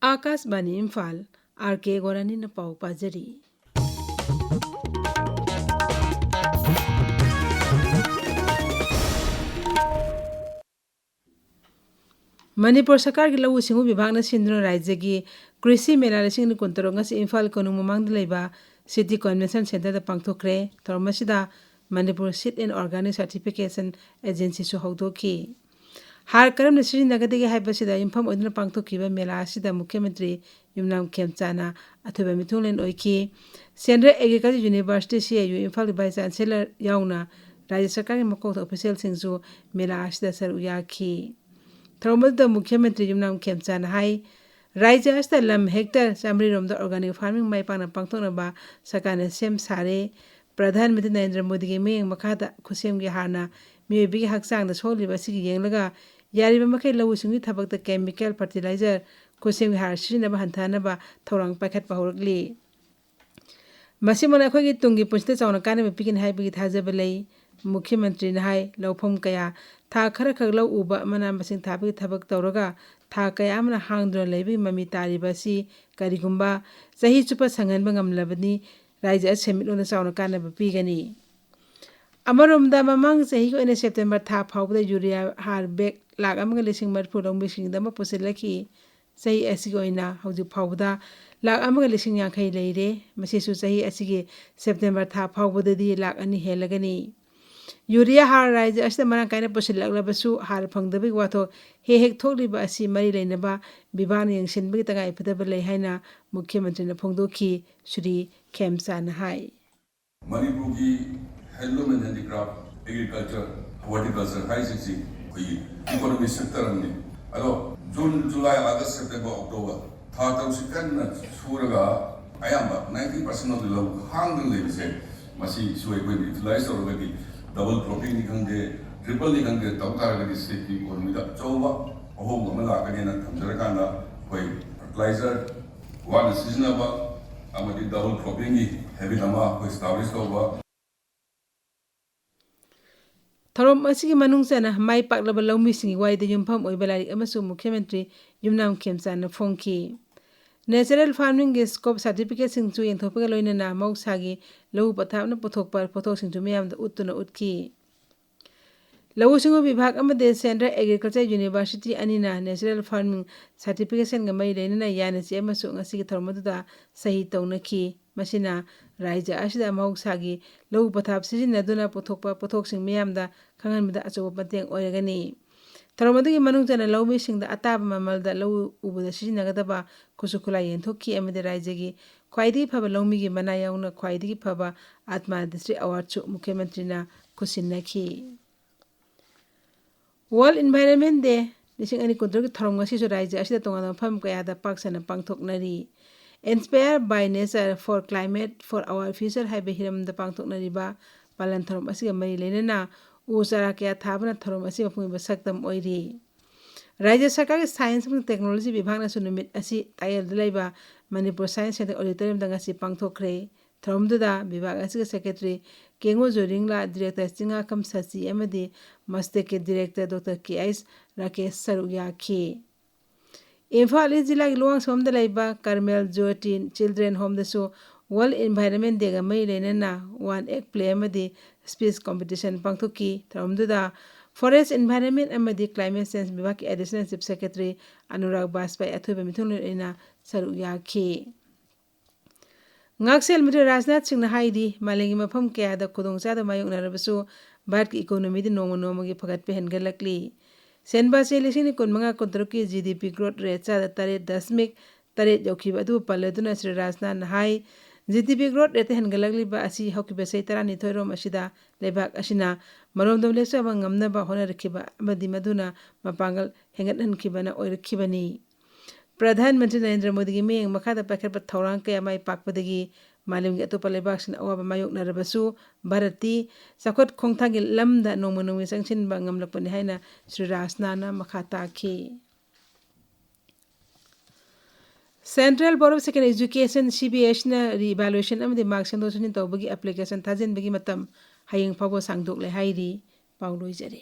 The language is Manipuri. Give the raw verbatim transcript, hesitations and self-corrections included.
ꯑꯥꯀꯥꯁꯕꯥꯅꯤ ꯏꯝꯐꯥꯜ, ꯑꯥꯔ ꯀꯦ ꯒꯣꯔꯥꯅꯤꯅ ꯄꯥꯎ ꯄꯥꯖꯔꯤ꯫ ꯃꯅꯤꯄꯨꯔ ꯁꯔꯀꯥꯔꯒꯤ ꯂꯧꯎ ꯁꯤꯡꯎ ꯕꯤꯚꯥꯒꯅ ꯁꯤꯟꯗꯨꯅ ꯔꯥꯖ꯭ꯌꯒꯤ ꯀ꯭ꯔꯤꯁꯤ ꯃꯦꯂꯥ ꯂꯤꯁꯤꯡ ꯑꯅꯤ ꯀꯨꯟꯇꯔꯨꯛ ꯉꯁꯤ ꯏꯝꯐꯥꯜ ꯀꯣꯅꯨꯡ ꯃꯃꯥꯡꯗ ꯂꯩꯕ ꯁꯤꯇꯤ ꯀꯟꯚꯦꯟꯁꯟ ꯁꯦꯟꯇꯔꯗ ꯄꯥꯡꯊꯣꯛꯈ꯭ꯔꯦ꯫ ꯊꯧꯔꯝ ꯑꯁꯤꯗ Manipur Seed and Organic Certification Agencyꯁꯨ ꯍꯧꯗꯣꯛꯈꯤ꯫ ꯍꯥꯔ ꯀꯔꯝꯅ ꯁꯤꯖꯤꯟꯅꯒꯗꯒꯦ ꯍꯥꯏꯕꯁꯤꯗ ꯌꯨꯝꯐꯝ ꯑꯣꯏꯗꯨꯅ ꯄꯥꯡꯊꯣꯛꯈꯤꯕ ꯃꯦꯂꯥ ꯑꯁꯤꯗ ꯃꯨꯈ꯭ꯌ ꯃꯟꯇ꯭ꯔꯤ ꯌꯨꯝꯅꯥꯝ ꯈꯦꯝꯆꯥꯟꯅ ꯑꯊꯣꯏꯕ ꯃꯤꯊꯨꯡꯂꯦꯟ ꯑꯣꯏꯈꯤ꯫ Central Agriculture University, C A U, ꯏꯝꯐꯥꯜꯒꯤ ꯚꯥꯏꯁ ꯆꯥꯟꯁꯦꯂꯔ ꯌꯥꯎꯅ ꯔꯥꯖ꯭ꯌ ꯁꯔꯀꯥꯔꯒꯤ ꯃꯀꯣꯛꯊꯣꯡ ꯑꯣꯐꯤꯁꯤꯌꯦꯜꯁꯤꯡꯁꯨ ꯃꯦꯂꯥ ꯑꯁꯤꯗ ꯁꯔꯨꯛ ꯌꯥꯈꯤ꯫ ꯊꯧꯔꯝ ꯑꯗꯨꯗ ꯃꯨꯈ꯭ꯌ ꯃꯟꯇ꯭ꯔꯤ ꯌꯨꯝꯅꯥꯝ ꯈꯦꯝꯆꯥꯟꯅ ꯍꯥꯏ, ꯔꯥꯖ꯭ꯌ ꯑꯁꯤꯗ ꯂꯝ ꯍꯦꯛꯇꯔ ꯆꯥꯃꯔꯤ ꯔꯣꯝꯗ organic farming ꯃꯥꯏ ꯄꯥꯛꯅ ꯄꯥꯡꯊꯣꯛꯅꯕ ꯁꯔꯀꯥꯔꯅ ꯁꯦꯝ ꯁꯥꯔꯦ꯫ ꯄ꯭ꯔꯙꯥꯟ ꯃꯟꯇ꯭ꯔꯤ ꯅꯔꯦꯟꯗ꯭ꯔ ꯃꯣꯗꯤꯒꯤ ꯃꯤꯠꯌꯦꯡ ꯃꯈꯥꯗ ꯈꯨꯠꯁꯦꯝꯒꯤ ꯍꯥꯔꯅ ꯃꯤꯑꯣꯏꯕꯒꯤ ꯍꯛꯆꯥꯡꯗ ꯁꯣꯛꯍꯜꯂꯤꯕ ꯑꯁꯤꯒꯤ ꯌꯦꯡꯂꯒ ꯌꯥꯔꯤꯕ ꯃꯈꯩ ꯂꯧꯎ ꯁꯤꯡꯎꯒꯤ ꯊꯕꯛꯇ chemical fertilizer, ꯈꯨꯠꯁꯦꯝꯒꯤ ꯍꯥꯔ ꯁꯤꯖꯤꯟꯅꯕ ꯍꯟꯊꯍꯟꯅꯕ ꯊꯧꯔꯥꯡ ꯄꯥꯏꯈꯠꯄ ꯍꯧꯔꯛꯂꯤ꯫ ꯃꯁꯤꯃꯛꯅ ꯑꯩꯈꯣꯏꯒꯤ ꯇꯨꯡꯒꯤ ꯄꯨꯟꯁꯤꯗ ꯆꯥꯎꯅ ꯀꯥꯟꯅꯕ ꯄꯤꯒꯅꯤ ꯍꯥꯏꯕꯒꯤ ꯊꯥꯖꯕ ꯂꯩ꯫ ꯃꯨꯈ꯭ꯌ ꯃꯟꯇ꯭ꯔꯤꯅ ꯍꯥꯏ, ꯂꯧꯐꯝ ꯀꯌꯥ ꯊꯥ ꯈꯔꯈꯛ ꯂꯧ ꯎꯕ, ꯃꯅꯥ ꯃꯁꯤꯡ ꯊꯥꯕꯒꯤ ꯊꯕꯛ ꯇꯧꯔꯒ ꯊꯥ ꯀꯌꯥ ꯑꯃꯅ ꯍꯥꯡꯗꯨꯅ ꯂꯩꯕꯒꯤ ꯃꯃꯤ ꯇꯥꯔꯤꯕ ꯑꯁꯤ ꯀꯔꯤꯒꯨꯝꯕ ꯆꯍꯤ ꯆꯨꯞꯄ ꯁꯪꯍꯟꯕ ꯉꯝꯂꯕꯗꯤ ꯔꯥꯖ꯭ꯌ ꯑꯁꯤ ꯁꯦꯟꯃꯤꯠꯂꯣꯟꯗ ꯆꯥꯎꯅ ꯀꯥꯟꯅꯕ ꯄꯤꯒꯅꯤ꯫ ꯑꯃꯔꯣꯝꯗ, ꯃꯃꯥꯡ ꯆꯍꯤꯒꯤ ꯑꯣꯏꯅ ꯁꯦꯞꯇꯦꯝꯕꯔ ꯊꯥ ꯐꯥꯎꯕꯗ ꯌꯨꯔꯤꯌꯥ ꯍꯥꯔ ꯕꯦꯒ ꯂꯥꯈ ꯑꯃꯒ ꯂꯤꯁꯤꯡ ꯃꯔꯤꯐꯨ ꯂꯧꯃꯤꯁꯤꯡꯒꯤꯗꯃꯛ ꯄꯨꯁꯤꯜꯂꯛꯈꯤ꯫ ꯆꯍꯤ ꯑꯁꯤꯒꯤ ꯑꯣꯏꯅ ꯍꯧꯖꯤꯛ ꯐꯥꯎꯕꯗ ꯂꯥꯈ ꯑꯃꯒ ꯂꯤꯁꯤꯡ ꯌꯥꯡꯈꯩ ꯂꯩꯔꯦ꯫ ꯃꯁꯤꯁꯨ ꯆꯍꯤ ꯑꯁꯤꯒꯤ ꯁꯦꯞꯇꯦꯝꯕꯔ ꯊꯥ ꯐꯥꯎꯕꯗꯗꯤ ꯂꯥꯈ ꯑꯅꯤ ꯍꯦꯜꯂꯒꯅꯤ꯫ ꯌꯨꯔꯤꯌꯥ ꯍꯥꯔ ꯔꯥꯖ꯭ꯌ ꯑꯁꯤꯗ ꯃꯔꯥꯡ ꯀꯥꯏꯅ ꯄꯨꯁꯤꯜꯂꯛꯂꯕꯁꯨ ꯍꯥꯔ ꯐꯪꯗꯕꯒꯤ ꯋꯥꯊꯣꯛ ꯍꯦꯛ ꯍꯦꯛ ꯊꯣꯛꯂꯤꯕ ꯑꯁꯤ ꯃꯔꯤ ꯂꯩꯅꯕ ꯕꯤꯚꯥꯒꯅ ꯌꯦꯡꯁꯤꯟꯕꯒꯤ ꯇꯉꯥꯏꯐꯗꯕ ꯂꯩ ꯍꯥꯏꯅ ꯃꯨꯈ꯭ꯌ ꯃꯟꯇ꯭ꯔꯤꯅ ꯐꯣꯡꯗꯣꯛꯈꯤ꯫ ꯁ꯭ꯔꯤ ꯈꯦꯝꯆꯥꯟꯅ ꯍꯥꯏ꯫ ꯃꯅꯤꯄꯨꯔꯒꯤ handloom and handicraft, agriculture, horticulture ꯍꯥꯏꯔꯤꯁꯤꯡꯁꯤ ꯑꯩꯈꯣꯏꯒꯤ economy sector ꯑꯃꯅꯤ꯫ ꯑꯗꯣ ꯖꯨꯟ, ꯖꯨꯂꯥꯏ, ꯑꯥꯒꯁ, ꯁꯦꯞꯇꯦꯝꯕꯔ, ꯑꯣꯛꯇꯣꯕꯔ ꯊꯥ ꯇꯔꯨꯛꯁꯤ ꯀꯟꯅ ꯁꯨꯔꯒ ꯑꯌꯥꯝꯕ ninety percent of the ꯂꯧ ꯍꯥꯡꯗꯨꯅ ꯂꯩꯕꯁꯦ, ꯃꯁꯤꯁꯨ ꯑꯩꯈꯣꯏꯅ utilize ꯇꯧꯔꯒꯗꯤ double croppingꯅꯤ ꯈꯪꯗꯦ, tripleꯅꯤ ꯈꯪꯗꯦ, ꯇꯧ ꯇꯥꯔꯒꯗꯤ stateꯀꯤ economyꯗ ꯑꯆꯧꯕ ꯑꯍꯣꯡꯕ ꯑꯃ ꯂꯥꯛꯀꯅꯦꯅ ꯊꯝꯖꯔꯀꯥꯟꯗ, ꯑꯩꯈꯣꯏ fertilizer ꯋꯥꯅ ꯁꯤꯖꯤꯟꯅꯕ ꯑꯃꯗꯤ double croppingꯒꯤ habit ꯑꯃ ꯑꯩꯈꯣꯏ establish ꯇꯧꯕ꯫ ꯊꯧꯔꯝ ꯑꯁꯤꯒꯤ ꯃꯅꯨꯡ ꯆꯟꯅ ꯃꯥꯏ ꯄꯥꯛꯂꯕ ꯂꯧꯃꯤꯁꯤꯡꯒꯤ ꯋꯥꯔꯤꯗ ꯌꯨꯝꯐꯝ ꯑꯣꯏꯕ ꯂꯥꯏꯔꯤꯛ ꯑꯃꯁꯨ ꯃꯨꯈ꯭ꯌ ꯃꯟꯇ꯭ꯔꯤ ꯌꯨꯝꯅꯥꯝ ꯈꯦꯝꯆꯥꯟꯅ ꯐꯣꯡꯈꯤ꯫ Natural farming ꯒꯤ scope certificate ꯁꯤꯡꯁꯨ ꯌꯦꯟꯊꯣꯛꯄꯒ ꯂꯣꯏꯅꯅ ꯃꯍꯧꯁꯥꯒꯤ ꯂꯧꯎ ꯄꯊꯥꯞꯅ ꯄꯨꯊꯣꯛꯄ ꯄꯣꯠꯊꯣꯛꯁꯤꯡꯁꯨ ꯃꯤꯌꯥꯝꯗ ꯎꯠꯇꯨꯅ ꯎꯠꯈꯤ꯫ ꯂꯧꯎ ꯁꯤꯡꯎ ꯕꯤꯚꯥꯒ ꯑꯃꯗꯤ Central Agriculture University ꯑꯅꯤꯅ Natural Farming Certification ꯒ ꯃꯔꯤ ꯂꯩꯅꯅ ꯌꯥꯅꯆꯦ ꯑꯃꯁꯨ ꯉꯁꯤꯒꯤ ꯊꯧꯔꯝ ꯑꯗꯨꯗ ꯁꯍꯤ ꯇꯧꯅꯈꯤ꯫ ꯃꯁꯤꯅ ꯔꯥꯖ꯭ꯌ ꯑꯁꯤꯗ ꯃꯍꯧꯁꯥꯒꯤ ꯂꯧꯎ ꯄꯊꯥꯞ ꯁꯤꯖꯤꯟꯅꯗꯨꯅ ꯄꯨꯊꯣꯛꯄ ꯄꯣꯠꯊꯣꯛꯁꯤꯡ ꯃꯤꯌꯥꯝꯗ ꯈꯪꯍꯟꯕꯗ ꯑꯆꯧꯕ ꯃꯇꯦꯡ ꯑꯣꯏꯔꯒꯅꯤ꯫ ꯊꯧꯔꯝ ꯑꯗꯨꯒꯤ ꯃꯅꯨꯡ ꯆꯟꯅ ꯂꯧꯃꯤꯁꯤꯡꯗ ꯑꯇꯥꯕ ꯃꯃꯜꯗ ꯂꯧ ꯎꯕꯗ ꯁꯤꯖꯤꯟꯅꯒꯗꯕ ꯈꯨꯠꯁꯨ ꯈꯨꯠꯂꯥꯏ ꯌꯦꯟꯊꯣꯛꯈꯤ ꯑꯃꯗꯤ ꯔꯥꯖ꯭ꯌꯒꯤ ꯈ꯭ꯋꯥꯏꯗꯒꯤ ꯐꯕ ꯂꯧꯃꯤꯒꯤ ꯃꯅꯥ ꯌꯥꯎꯅ ꯈ꯭ꯋꯥꯏꯗꯒꯤ ꯐꯕ ꯑꯥꯇꯃꯥ ꯗꯤꯁꯇ꯭ꯔꯤꯛ ꯑꯦꯋꯥꯔꯗꯁꯨ ꯃꯨꯈ꯭ꯌ ꯃꯟꯇ꯭ꯔꯤꯅ ꯈꯨꯠꯁꯤꯟꯅꯈꯤ꯫ World Environment Day ꯂꯤꯁꯤꯡ ꯑꯅꯤ ꯀꯨꯟꯇꯔꯨꯛꯀꯤ ꯊꯧꯔꯝ ꯉꯁꯤꯁꯨ ꯔꯥꯖ꯭ꯌ ꯑꯁꯤꯗ ꯇꯣꯉꯥꯟꯕ ꯃꯐꯝ ꯀꯌꯥꯗ ꯄꯥꯛ ꯁꯟꯅ ꯄꯥꯡꯊꯣꯛꯅꯔꯤ꯫ Inspired by Nature for Climate for Our Future ꯍꯥꯏꯕ ꯍꯤꯔꯝꯗ ꯄꯥꯡꯊꯣꯛꯅꯔꯤꯕ ꯄꯥꯂꯟ ꯊꯧꯔꯝ ꯑꯁꯤꯒ ꯃꯔꯤ ꯂꯩꯅꯅ ꯎ ꯆꯥꯔꯥ ꯀꯌꯥ ꯊꯥꯕꯅ ꯊꯧꯔꯝ ꯑꯁꯤ ꯃꯄꯨꯡ ꯑꯣꯏꯕ ꯁꯛꯇꯝ ꯑꯣꯏꯔꯤ꯫ ꯔꯥꯖ꯭ꯌ ꯁꯔꯀꯥꯔꯒꯤ Science ꯑꯃꯁꯨꯡ Technology ꯕꯤꯚꯥꯒꯅꯁꯨ ꯅꯨꯃꯤꯠ ꯑꯁꯤ ꯇꯥꯛꯌꯦꯜꯗ ꯂꯩꯕ ꯃꯅꯤꯄꯨꯔ Science Centre Auditorium ꯗ ꯉꯁꯤ ꯄꯥꯡꯊꯣꯛꯈ꯭ꯔꯦ꯫ ꯊꯧꯔꯝꯗꯨꯗ ꯕꯤꯚꯥꯒ ꯑꯁꯤꯒꯤ Secretary ꯀꯦꯉꯣ ꯖꯣꯔꯤꯡꯂꯥ, Director ꯆꯤꯡꯉꯥꯈꯝ ꯁꯆꯤ ꯑꯃꯗꯤ ꯃꯁꯇꯦꯛꯀꯤ Director Doctor ꯀꯦ ꯑꯩꯆ ꯔꯥꯀꯦꯁ ꯁꯔꯨꯛ ꯌꯥꯈꯤ꯫ ꯏꯝꯐꯥꯜ ꯏꯁ ꯖꯤꯂꯥꯒꯤ ꯂꯨꯋꯥꯡꯁꯪꯕꯝꯗ ꯂꯩꯕ ꯀꯔꯃꯦꯜ ꯖ꯭ꯌꯣꯇꯤ Children Home ꯗꯁꯨ World Environment Day ꯒ ꯃꯔꯤ ꯂꯩꯅꯅ One Act Play ꯑꯃꯗꯤ Speech Competition ꯄꯥꯡꯊꯣꯛꯈꯤ꯫ ꯊꯧꯔꯝꯗꯨꯗ Forest Environment ꯑꯃꯗꯤ Climate Change ꯕꯤꯚꯥꯒꯀꯤ Additional Chief Secretary Anurag ꯕꯥꯖꯄꯥꯏ ꯑꯊꯣꯏꯕ ꯃꯤꯊꯨꯡꯂꯦꯟ ꯑꯣꯏꯅ ꯁꯔꯨꯛ ꯌꯥꯈꯤ꯫ ꯉꯥꯛꯁꯦꯜ ꯃꯟꯇ꯭ꯔꯤ ꯔꯥꯖꯅꯥꯊ ꯁꯤꯡꯅ ꯍꯥꯏꯔꯤ, ꯃꯥꯂꯦꯝꯒꯤ ꯃꯐꯝ ꯀꯌꯥꯗ ꯈꯨꯗꯣꯡꯆꯥꯗꯕ ꯃꯥꯌꯣꯛꯅꯔꯕꯁꯨ ꯚꯥꯔꯠꯀꯤ economy ꯗꯤ ꯅꯣꯡꯃ ꯅꯣꯡꯃꯒꯤ ꯐꯒꯠꯄ ꯍꯦꯟꯒꯠꯂꯛꯂꯤ꯫ ꯁꯦꯟꯕꯥꯆꯦ ꯂꯤꯁꯤꯡ ꯑꯅꯤ ꯀꯨꯟꯃꯉꯥ ꯀꯨꯟꯇꯔꯨꯛꯀꯤ G D P growth rate ꯆꯥꯗ ꯇꯔꯦꯠ ꯗꯁꯃꯤꯛ ꯇꯔꯦꯠ ꯌꯧꯈꯤꯕ ꯑꯗꯨꯕꯨ ꯄꯜꯂꯗꯨꯅ ꯁ꯭ꯔꯤ ꯔꯥꯖꯅꯥꯊꯅ ꯍꯥꯏ, G D P growth rate ꯍꯦꯟꯒꯠꯂꯛꯂꯤꯕ ꯑꯁꯤ ꯍꯧꯈꯤꯕ ꯆꯍꯤ ꯇꯔꯥꯅꯤꯊꯣꯏ ꯔꯣꯝ ꯑꯁꯤꯗ ꯂꯩꯕꯥꯛ ꯑꯁꯤꯅ ꯃꯔꯣꯝꯗꯣꯝ ꯂꯦꯞꯆꯕ ꯉꯝꯅꯕ ꯍꯣꯠꯅꯔꯛꯈꯤꯕ ꯑꯃꯗꯤ ꯃꯗꯨꯅ ꯃꯄꯥꯡꯒꯜ ꯍꯦꯟꯒꯠꯍꯟꯈꯤꯕꯅ ꯑꯣꯏꯔꯛꯈꯤꯕꯅꯤ꯫ ꯄ꯭ꯔꯙꯥꯟ ꯃꯟꯇ꯭ꯔꯤ ꯅꯔꯦꯟꯗ꯭ꯔ ꯃꯣꯗꯤꯒꯤ ꯃꯤꯠꯌꯦꯡ ꯃꯈꯥꯗ ꯄꯥꯏꯈꯠꯄ ꯊꯧꯔꯥꯡ ꯀꯌꯥ ꯃꯥꯏ ꯄꯥꯛꯄꯗꯒꯤ ꯃꯥꯂꯦꯝꯒꯤ ꯑꯇꯣꯞꯄ ꯂꯩꯕꯥꯛꯁꯤꯡꯅ ꯑꯋꯥꯕ ꯃꯥꯌꯣꯛꯅꯔꯕꯁꯨ ꯚꯥꯔꯠꯇꯤ ꯆꯥꯎꯈꯠ ꯈꯣꯡꯊꯥꯡꯒꯤ ꯂꯝꯗ ꯅꯣꯡꯃ ꯅꯣꯡꯃꯒꯤ ꯆꯪꯁꯤꯟꯕ ꯉꯝꯂꯛꯄꯅꯤ ꯍꯥꯏꯅ ꯁ꯭ꯔꯤ ꯔꯥꯖꯅꯥꯊꯅ ꯃꯈꯥ ꯇꯥꯈꯤ꯫ Central Board of Secondary Education, C B S E ꯅ re-evaluation ꯑꯃꯗꯤ mark ꯁꯦꯝꯗꯣꯛ ꯁꯦꯝꯖꯤꯟ ꯇꯧꯕꯒꯤ application ꯊꯥꯖꯤꯟꯕꯒꯤ ꯃꯇꯝ ꯍꯌꯦꯡ ꯐꯥꯎꯕ ꯁꯥꯡꯗꯣꯛꯂꯦ ꯍꯥꯏꯔꯤ꯫ ꯄꯥꯎ ꯂꯣꯏꯖꯔꯦ꯫